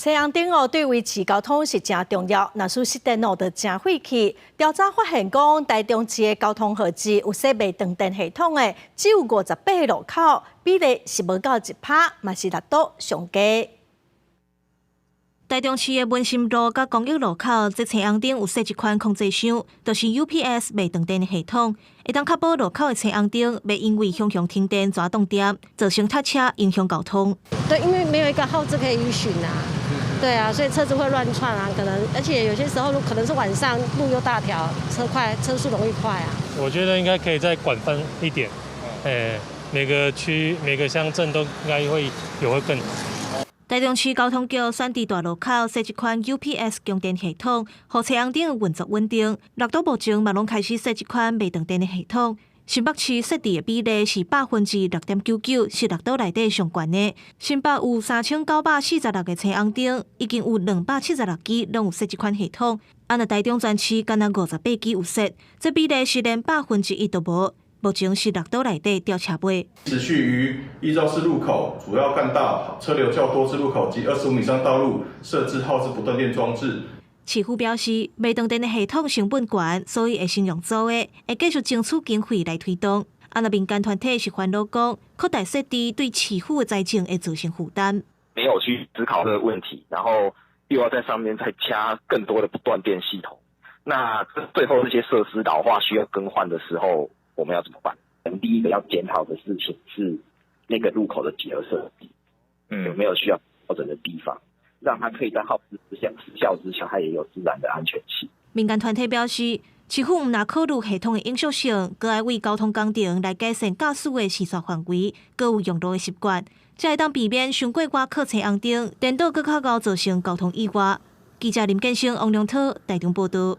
青紅燈哦，對維持交通是誠重要。若是失電哦，就誠費氣。調查發現講，台中市的交通號誌有設袂斷電系統的，只有58個路口，比例是無夠1%，嘛是綠島上低。台中市的文心路佮公益路口，這青紅燈有設一款控制箱，就是 UPS 袂斷電的系統，會當確保路口的青紅燈袂因為雄雄停電轉當點，造成塞車影響交通。對，因為沒有一個號誌可以依循啊，對啊，所以車子會亂竄啊，可能而且有些時候可能是晚上路又大條，車快車速容易快啊。我覺得應該可以再廣泛一點，每個區每個鄉鎮都應該會有會更好。台中市交通局選佇大路口設一款 UPS 供電系統，予青紅燈運作穩定。綠島目前嘛攏開始設這款袂斷電的系統。新北市設置的比例是6.99%，是綠島內底上懸的。新北有3946個青紅燈，已經有276支攏有設這款系統。啊，若台中全市干焦58支有設，這比例是連1%都無。目前是綠島內底吊車尾。持續於依照四路口、主要幹道、車流較多之路口及25米以上道路設置號誌不斷電裝置。市府表示，袂斷電的系統成本懸，所以會先用租的，會繼續爭取經費來推動。啊，若民間團體是煩惱講，擴大設置對市府的財政會造成負擔。沒有去思考這個問題，然後又要在上面再加更多的不斷電系統，那最後這些設施老化需要更換的時候，我們要怎麼辦？第一個要檢討的事情是那個路口的幾何設計，有沒有需要調整的地方，讓它可以在號誌失效之下，它也有自然的安全期。民間團體表示，市府毋但考慮系統的永續性，閣愛為交通工程來改善駕駛的視線範圍，閣有用路的習慣，才會當避免傷過倚靠青紅燈，顛倒閣較𠢕造成交通意外。記者林建生、王良濤台中報道。